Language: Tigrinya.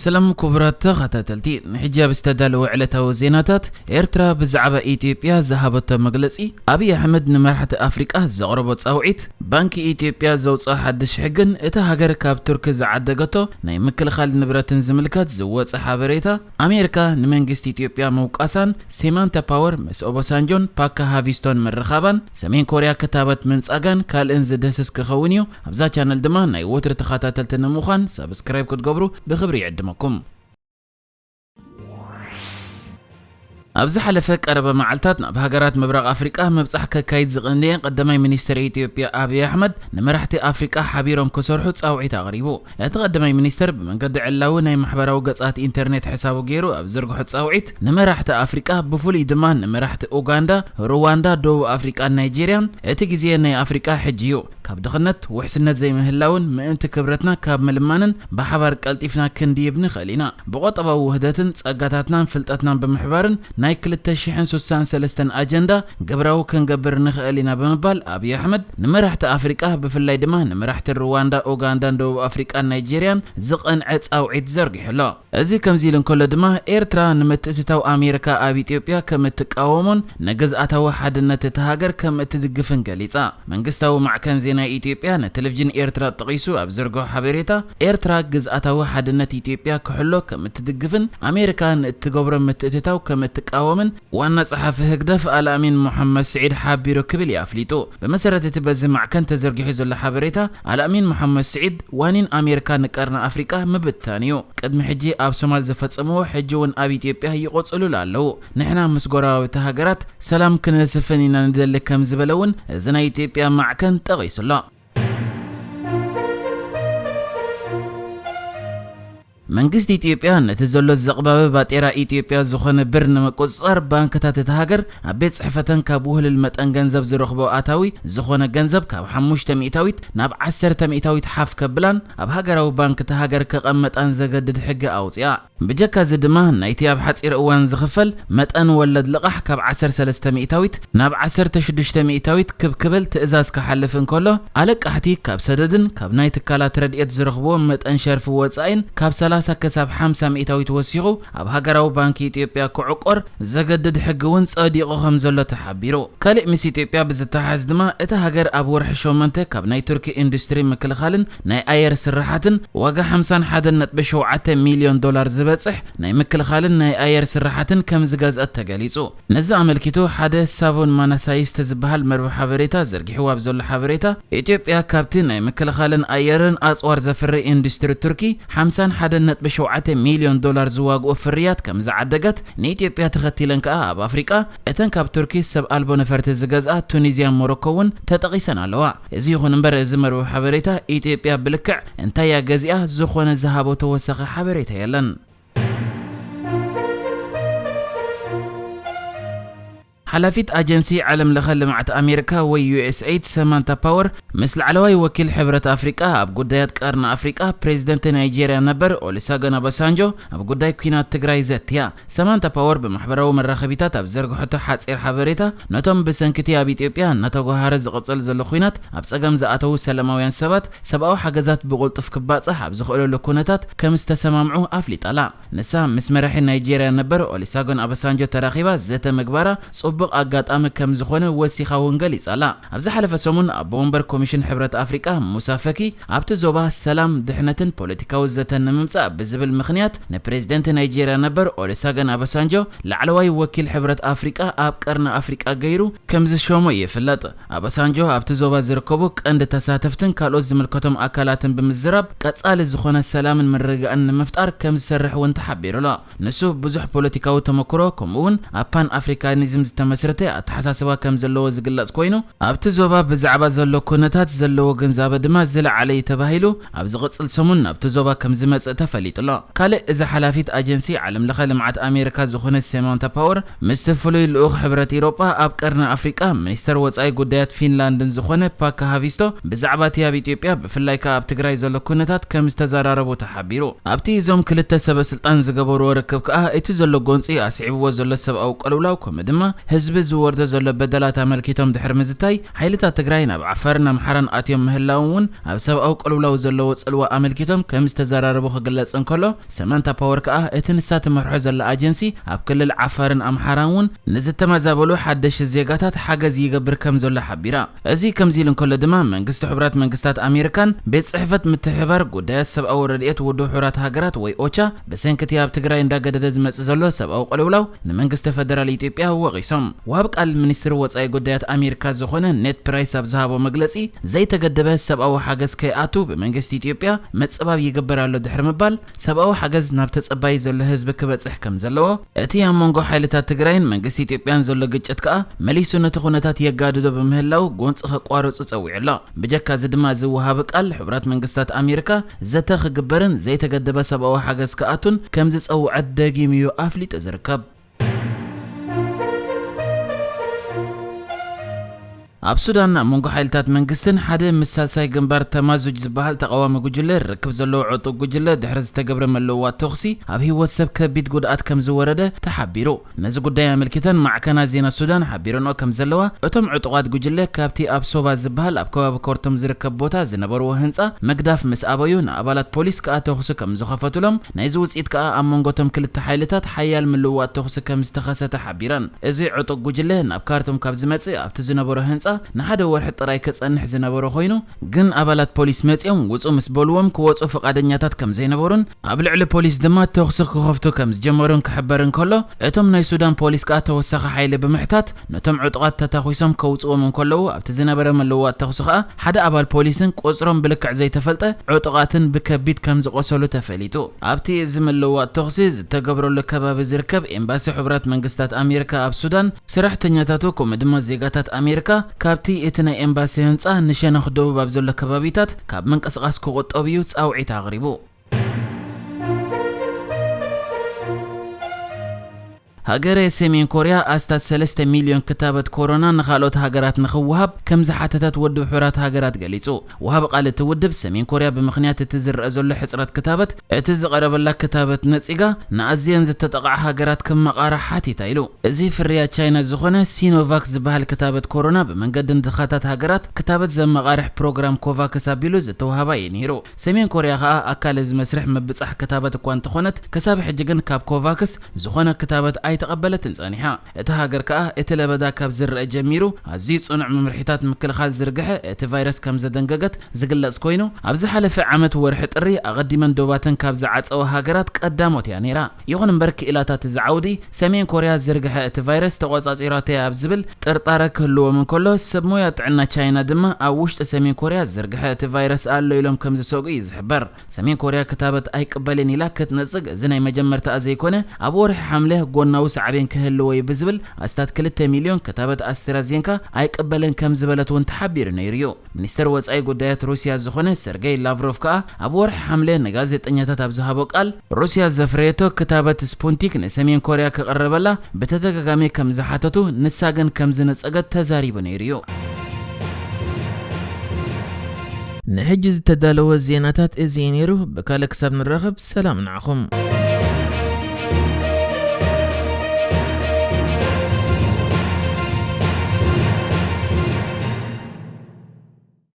ሰላም ክቡራት ተኸታተልቲ፣ ንሕጂ ኣብ ዝተዳለወ ዕለታዊ ዜናታት፣ ኤርትራ ብዛዕባ ኢትዮጵያ ዝሃበቶ መግለጺ፣ ኣብይ ኣሕመድ ንመራሕቲ ኣፍሪቃ ዘቕረቦ ጻውዒት፣ ባንኪ ኢትዮጵያ ዘውጽኦ ሓድሽ ሕግን እታ ሃገር ካብ ቱርኪ ዝዓደገቶ ናይ ምክልኻል ንብረትን ዝምልከት ዝወጸ ሓበሬታ፣ ኣሜሪካ ንመንግስቲ ኢትዮጵያ ምውቃሳን፣ ሴማንታ ፓወር ምስ ኦባሳንጆን ፓካ ሃቪስቶን ምርኻባን፣ ሰሜን ኮርያ ክታበት ምንጻጋን ካልእን ዝድህስስ ክኸውን እዩ። ኣብዛ ቻነል ድማ ናይ ወትሪ ተኸታተልቲ ንምዃን ሳብስክራይብ ክትገብሩ ብኽብሪ ይዕድመኩም። ኣብ ዝሓለፈ ቀረበ መዓልታት ናብ ሃገራት ምብራቕ ኣፍሪቃ ምብጻሕ ከካይድ ዝቐነየ ቀዳማይ ሚኒስትር ኢትዮጵያ ኣብይ ኣሕመድ፣ ንመራሕቲ ኣፍሪቃ ሓቢሮም ክሰርሑ ጻውዒት ኣቕሪቡ። እቲ ቀዳማይ ሚኒስትር ብመንገዲ ዕላዊ ናይ ማሕበራዊ ገጻት ኢንተርኔት ሕሳቡ ገይሩ ኣብ ዝርግሖ ጻውዒት፣ ንመራሕቲ ኣፍሪቃ፣ ብፍሉይ ድማ ንመራሕቲ ኡጋንዳ፣ ሩዋንዳ፣ ደቡብ ኣፍሪቃን ናይጄርያን፣ እቲ ግዜ ናይ ኣፍሪቃ ሕጂ እዩ። ካብ ድኽነት፣ ውሕስነት ዘይምህላውን ምእንቲ ክብረትና ካብ ምልማንን ብሓባር ቀልጢፍና ክንድይብ ንኽእል ኢና። ብቆጠባዊ ውህደትን ጸጋታትናን ፍልጠትናን ብምሕባርን ናይ ክልተ ሽሕን ስሳን ሰለስተን ኣጀንዳ ግብራዊ ክንገብር ንኽእል ኢና ብምባል ኣብይ ኣሕመድ ንመራሕቲ ኣፍሪቃ ብፍላይ ድማ ንመራሕቲ ሩዋንዳ፣ ኡጋንዳን ደቡብ ኣፍሪቃን ናይጄርያን ዝቐንዐ ጻውዒት ዘርጊሑ ኣሎ። እዚ ከምዚ ኢሉ እንከሎ ድማ ኤርትራ ንምትእትታው ኣሜሪካ ኣብ ኢትዮጵያ ከም እትቃወሞን ንግዝኣታዊ ሓድነት እታ ሃገር ከም እትድግፍን ገሊጻ። መንግስታዊ ማዕከን ዜና ኢትዮጵያ ንቴሌቪዥን ኤርትራ ጠቒሱ ኣብ ዘርግሖ ሓበሬታ፣ ኤርትራ ግዝኣታዊ ሓድነት ኢትዮጵያ ክሕሎ ከም እትድግፍን ኣሜሪካ ንእትገብሮ ምትእትታው ከም እትቃወምን ዋና ጸሓፊ ህግደፍ ኣልኣሚን ሞሐመድ ስዒድ ሓቢሩ ክብል እዩ ኣፍሊጡ። ብመሰረት እቲ በዚ ማዕከን ተዘርጊሑ ዘሎ ሓበሬታ፣ ኣልኣሚን ሞሐመድ ስዒድ ዋኒን ኣሜሪካ ንቀርኒ ኣፍሪቃ ምብታን እዩ። ቅድሚ ሕጂ ኣብ ሶማል ዝፈጸምዎ ሕጂ እውን ኣብ ኢትዮጵያ ይቖጽሉሉ ኣለዉ። ንሕና ምስ ጎረባብቲ ሃገራት ሰላም ክነስፍን ኢና ንደሊ ከም ዝበለ እውን እዚ ናይ ኢትዮጵያ ማዕከን ጠቒሱ ኣሎ። መንግስቲ ኢትዮጵያ ነቲ ዘሎ ዘቕባበ ባጤራ ኢትዮጵያ ዝኾነ ብር ንምቁጽጻር ባንክታት እታ ሃገር ኣብ ቤት ጽሕፈተን ካብ ውህልል መጠን ገንዘብ ዝረኽቦ ኣታዊ ዝኾነ ገንዘብ ካብ ሓሙሽተ ሚእታዊት ናብ ዓሰርተ ሚእታዊት ሓፍ ከብላን ኣብ ሃገራዊ ባንክ እታ ሃገር ከቐመጣን ዘገድድ ሕጊ ኣውጽኣ። ብጀካ እዚ ድማ ናይቲ ኣብ ሓጺር እዋን ዝኽፈል መጠን ወለድ ልቓሕ ካብ ዓሰርተ ሰለስተ ሚእታዊት ናብ ዓሰርተ ሽዱሽተ ሚእታዊት ክብ ክብል ትእዛዝ ክሓልፍ እንከሎ፣ ኣለቃሕቲ ካብ ሰደድን ካብ ናይ ትካላት ረድኤት ዝረኽብዎ መጠን ሸርፊ ወጻኢን ካብ ሰላሳ ክሳብ ሓምሳ ሚእታዊት ወሲኹ ኣብ ሃገራዊ ባንክ ኢትዮጵያ ክዕቆር ዘገድድ ሕጊ እውን ጸዲቑ ከም ዘሎ ተሓቢሩ። ካልእ ምስ ኢትዮጵያ ብዝተሓዝ ድማ እታ ሃገር ኣብ ወርሒ ሸሞንተ ካብ ናይ ቱርኪ ኢንዱስትሪ ምክልኻልን ናይ ኣየር ስራሓትን ዋጋ ሓምሳን ሓደን ነጥቢ ሸውዓተ ሚልዮን ዶላር ዝበጽሕ ናይ ምክልኻልን ናይ ኣየር ስራሓትን ከም ዝገዝአት ተገሊጹ። ነዚ ኣመልኪቱ ሓደ ሳቮን ማናሳይስተ ዝበሃል መርበብ ሓበሬታ ዘርጊሕዎ ኣብ ዘሎ ሓበሬታ፣ ኢትዮጵያ ካብቲ ናይ ምክልኻልን ኣየርን ኣጽዋር ዘፍሪ ኢንዱስትሪ ቱርኪ ሓምሳን ሓደን ነጥቢ ሸውዓተ ሚልዮን ዶላር ዝዋግኡ ፍርያት ከም ዝዓደገት፣ ንኢትዮጵያ ተኸቲለን ከኣ ኣብ ኣፍሪቃ እተን ካብ ቱርኪ ሰብ ኣልቦ ነፈርቲ ዝገዝኣ ቱኒዝያን ሞሮኮ እውን ተጠቒሰን ኣለዋ። እዚ ይኹን እምበር፣ እዚ መርበብ ሓበሬታ ኢትዮጵያ ብልክዕ እንታይ እያ ገዚኣ ዝኾነ ዝሃቦ ተወሳኺ ሓበሬታ የለን። ሓላፊት ኣጀንሲ ዓለም ለኸ ልምዓት ኣሜሪካ ወይ ዩ ኤስ ኤይድ ሰማንታ ፓወር ምስ ላዕለዋይ ወኪል ሕብረት ኣፍሪቃ ኣብ ጉዳያት ቀርኒ ኣፍሪቃ ፕሬዚደንት ናይጄርያ ነበር ኦሊሳገን ኦባሳንጆ ኣብ ጉዳይ ኲናት ትግራይ ዘትያ። ሰማንታ ፓወር ብማሕበራዊ መራኸቢታት ኣብ ዘርግሐቶ ሓጺር ሓበሬታ፣ ነቶም ብሰንኪቲ ኣብ ኢትዮጵያ እናተጓሃረ ዝቕጽል ዘሎ ኲናት ኣብ ጸገም ዝኣተዉ ሰላማውያን ሰባት ሰብኣዊ ሓገዛት ብቕልጡፍ ክባጻሕ ኣብ ዝኽእለሉ ኩነታት ከም ዝተሰማምዑ ኣፍሊጣ ኣላ። ንሳ ምስ መራሒ ናይጄርያ ነበር ኦሊሳጎን ኣባሳንጆ ተራኺባ ዘተ ምግባራ ጽቡቕ ኣጋጣሚ ከም ዝኾነ ወሲኻ እውን ገሊጻ ኣላ። ኣብ ዝሓለፈ ሰሙን ኣቦ ወንበር ኮሚሽን ሕብረት ኣፍሪቃ ሙሳ ፈኪ ኣብቲ ዞባ ሰላም፣ ድሕነትን ፖለቲካዊ ዘተን ንምምጻእ ብዝብል ምኽንያት ንፕሬዚደንት ናይጄርያ ነበር ኦሊሳገን ኣባሳንጆ ላዕለዋይ ወኪል ሕብረት ኣፍሪቃ ኣብ ቀርኒ ኣፍሪቃ ገይሩ ከም ዝሸሞ ይፍለጥ። ኣባሳንጆ ኣብቲ ዞባ ዝርከቡ ቀንዲ ተሳተፍትን ካልኦት ዝምልከቶም ኣካላትን ብምዝራብ ቀጻሊ ዝኾነ ሰላምን ምርግጋእን ንምፍጣር ከም ዝሰርሕ እውን ተሓቢሩ ኣሎ። ንሱ ብዙሕ ፖለቲካዊ ተመክሮ ከምኡ እውን ኣብ ፓን ኣፍሪካኒዝም ዝተመስረተ ኣተሓሳስባ ከም ዘለዎ ዝግለጽ ኮይኑ፣ ኣብቲ ዞባ ብዛዕባ ዘሎ ኩነታት ዘለዎ ግንዛበ ድማ ዝለዓለ እዩ ተባሂሉ ኣብ ዝቕጽል ሰሙን ናብቲ ዞባ ከም ዝመጽእ ተፈሊጡ ኣሎ። ካልእ እዛ ሓላፊት ኣጀንሲ ዓለም ለኸ ልምዓት ኣሜሪካ ዝኾነት ሰማንታ ፓወር ምስቲ ፍሉይ ልኡኽ ሕብረት ኢሮጳ ኣብ ቀርኒ ኣፍሪቃ ሚኒስተር ወጻኢ ጉዳያት ፊንላንድን ዝኾነ ፓካ ሃቪስቶ ብዛዕባ እቲ ኣብ ኢትዮጵያ ብፍላይ ከኣ ኣብ ትግራይ ዘሎ ኩነታት ከም ዝተዘራረቡ ተሓቢሩ። ኣብቲ እዞም ክልተ ሰበ ስልጣን ዝገበርዎ ርክብ ከኣ እቲ ዘሎ ጎንጺ ኣስዒብዎ ዘሎ ሰብኣዊ ቅልውላው ከምኡ ድማ ህዝቢ ዝወርዶ ዘሎ በደላት ኣመልኪቶም ድሕሪ ምዝታይ፣ ሓይልታት ትግራይ ናብ ዓፋርን ኣምሓራን ኣትዮም ምህላዎም እውን ኣብ ሰብኣዊ ቅልውላው ዘለዎ ጽልዋ ኣመልኪቶም ከም ዝተዘራረቡ ክግለጽ እንከሎ፣ ሰማንታ ፓወር ከኣ እቲ ንሳ ትመርሖ ዘላ ኣጀንሲ ኣብ ክልል ዓፋርን ኣምሓራን እውን ንዝተመዛበሉ ሓደሽ ዜጋታት ሓገዝ ይገብር ከም ዘሎ ሓቢራ። እዚ ከምዚ ኢሉ እንከሎ ድማ፣ መንግስቲ ሕቡራት መንግስታት ኣሜሪካን ቤት ጽሕፈት ምትሕብባር ጉዳያት ሰብኣዊ ረድኤት ውድብ ሕቡራት ሃገራት ወይ ኦቻ ብሰንኪ እቲ ኣብ ትግራይ እንዳገደደ ዝመጽእ ዘሎ ሰብኣዊ ቅልውላው ንመንግስቲ ፈደራል ኢትዮጵያ ወቒሶም። ወሃብ ቃል ሚኒስትሪ ወጻኢ ጉዳያት ኣሜሪካ ዝኾነ ኔድ ፕራይስ ኣብ ዝሃቦ መግለጺ፣ ዘይተገደበ ሰብኣዊ ሓገዝ ከይኣቱ ብመንግስቲ ኢትዮጵያ ምጽባብ ይግበር ኣሎ ድሕሪ ምባል፣ ሰብኣዊ ሓገዝ ናብ ተጸባዪ ዘሎ ህዝቢ ክበጽሕ ከም ዘለዎ፣ እቲ ኣብ መንጎ ሓይልታት ትግራይን መንግስቲ ኢትዮጵያን ዘሎ ግጭት ከኣ መሊሱ ነቲ ኩነታት የጋድዶ ብምህላው ጎንጺ ከቋርጹ ጸዊዑ ኣሎ። ብጀካ እዚ ድማ፣ እዚ ወሃቢ ቃል ሕቡራት መንግስታት ኣሜሪካ ዘተ ክግበርን ዘይተገደበ ሰብኣዊ ሓገዝ ክኣቱን ከም ዝጸውዐ ደጊሙ እዩ ኣፍሊጡ ዝርከብ። ኣብ ሱዳን፣ ኣብ መንጎ ሓይልታት መንግስትን ሓደ ምስ ሳልሳይ ግንባር ተማዙጅ ዝበሃል ተቓዋሚ ጉጅለ ርክብ ዘለዎ ዕጡቕ ጉጅለ ድሕሪ ዝተገብረ ምልውዋጥ ተኹሲ፣ ኣብ ህይወት ሰብ ከቢድ ጉድኣት ከም ዝወረደ ተሓቢሩ። ነዚ ጉዳይ ኣመልኪተን ማዕከናት ዜና ሱዳን ሓቢረንኦ ከም ዘለዋ፣ እቶም ዕጡቓት ጉጅለ ካብቲ ኣብ ሶባ ዝበሃል ኣብ ከባቢ ኮርቱም ዝርከብ ቦታ ዝነበርዎ ህንጻ ምግዳፍ ምስ ኣበዩ፣ ንኣባላት ፖሊስ ከኣ ተኹሲ ከም ዝኸፈቱሎም፣ ናይዚ ውጽኢት ከኣ ኣብ መንጎ እቶም ክልተ ሓይልታት ሓያል ምልውዋጥ ተኹሲ ከም ዝተኸሰተ ሓቢረን። እዚ ዕጡቕ ጉጅለ ናብ ካርቱም ካብ ዝመጽእ ኣብቲ ዝነበሮ ህንጻ ንሓደ ወርሒ ጥራይ ክጸንሕ ዝነበሮ ኮይኑ፣ ግን ኣባላት ፖሊስ መጺኦም ውጹ ምስ በልዎም ክወጹ ፍቓደኛታት ከም ዘይነበሩን ኣብ ልዕሊ ፖሊስ ድማ ተኹሲ ክኸፍቱ ከም ዝጀመሩን ክሕበር እንከሎ፣ እቶም ናይ ሱዳን ፖሊስ ከኣ ተወሳኺ ሓይሊ ብምሕታት ነቶም ዕጡቓት ተታኺሶም ከውጽዎም እንከለዉ፣ ኣብቲ ዝነበረ ምልውዋጥ ተኹሲ ከኣ ሓደ ኣባል ፖሊስን ቁጽሮም ብልክዕ ዘይተፈልጠ ዕጡቓትን ብከቢድ ከም ዝቖሰሉ ተፈሊጡ። ኣብቲ እዚ ምልውዋጥ ተኹሲ ዝተገብረሉ ከባቢ ዝርከብ ኤምባሲ ሕቡራት መንግስታት ኣሜሪካ ኣብ ሱዳን፣ ሰራሕተኛታቱ ከምኡ ድማ ዜጋታት ኣሜሪካ ካብቲ እቲ ናይ ኤምባሲ ህንጻ ንሸነኽ ደቡብ ኣብ ዘሎ ከባቢታት ካብ ምንቅስቓስ ክቑጠቡ እዩ ጻውዒት ኣቕሪቡ። ሃገረ ሰሜን ኮርያ ኣስታት ሰለስተ ሚልዮን ክታበት ኮሮና ንኻልኦት ሃገራት ንኽወሃብ ከም ዝሓተተት ውድብ ሕቡራት ሃገራት ገሊጹ። ወሃቢ ቃል እቲ ውድብ፣ ሰሜን ኮርያ ብምኽንያት እቲ ዝረአ ዘሎ ሕጽረት ክታበት፣ እቲ ዝቐረበላ ክታበት ነጺጋ ንኣዝየን ዝተጠቕዓ ሃገራት ክመቓራ ሓቲታ ኢሉ። እዚ ፍርያት ቻይና ዝኾነ ሲኖቫክ ዝበሃል ክታበት ኮሮና ብመንገዲ ንድኻታት ሃገራት ክታበት ዘመቓርሕ ፕሮግራም ኮቫክስ ኣቢሉ ዝተዋህባ እዩ ነይሩ። ሰሜን ኮርያ ከኣ ኣካል እዚ መስርሕ ምብጻሕ ክታበት እኳ እንተኾነት፣ ክሳብ ሕጂ ግን ካብ ኮቫክስ ዝኾነ ክታበት ኣይተቐበለትን ጸኒሓ። እታ ሃገር ከኣ እቲ ለበዳ ካብ ዝረአ ጀሚሩ ኣዝዩ ጽኑዕ መምርሒታት ምክልኻል ዝርግሐ እቲ ቫይረስ ከም ዘደንገገት ዝግለጽ ኮይኑ፣ ኣብ ዝሓለፈ ዓመት ወርሒ ጥሪ ኣቐዲመን ዶባተን ካብ ዝዓጸዋ ሃገራት ቀዳሞት እያ ነይራ። ይኹን እምበር፣ ክኢላታት እዚ ዓውዲ ሰሜን ኮርያ ዝርግሐ እቲ ቫይረስ ተቖጻጺራቶ እያ ኣብ ዝብል ጥርጣረ ክህልዎም እንከሎ፣ ሰብ ሞያ ጥዕና ቻይና ድማ ኣብ ውሽጢ ሰሜን ኮርያ ዝርግሐ እቲ ቫይረስ ኣሎ ኢሎም ከም ዝሰግኡ እዩ ዝሕበር። ሰሜን ኮርያ ክታበት ኣይቅበልን ኢላ ክትነጽግ፣ እዚ ናይ መጀመርታኣ ዘይኮነ፣ ኣብ ወርሒ ሓምለ ጎናዊ ሳዕቤን ክህልዎ እዩ ብዝብል ኣስታት ክልተ ሚልዮን ክታበት ኣስትራዜንካ ኣይቅበልን ከም ዝበለት እውን ተሓቢሩ ነይሩ እዩ። ሚኒስተር ወጻኢ ጉዳያት ሩስያ ዝኾነ ሰርጌይ ላቭሮቭ ከኣ ኣብ ወርሒ ሓምለ ንጋዜጠኛታት ኣብ ዝሃቦ ቃል፣ ሩስያ ዘፍረየቶ ክታበት ስፑንቲክ ንሰሜን ኮርያ ክቕረበላ ብተደጋጋሚ ከም ዝሓተቱ፣ ንሳ ግን ከም ዝነጸገት ተዛሪቡ ነይሩ እዩ። ንሕጂ ዝተዳለወ ዜናታት እዚ እዩ ነይሩ። ብካልእ ክሳብ ንራኸብ፣ ሰላም ንዓኹም።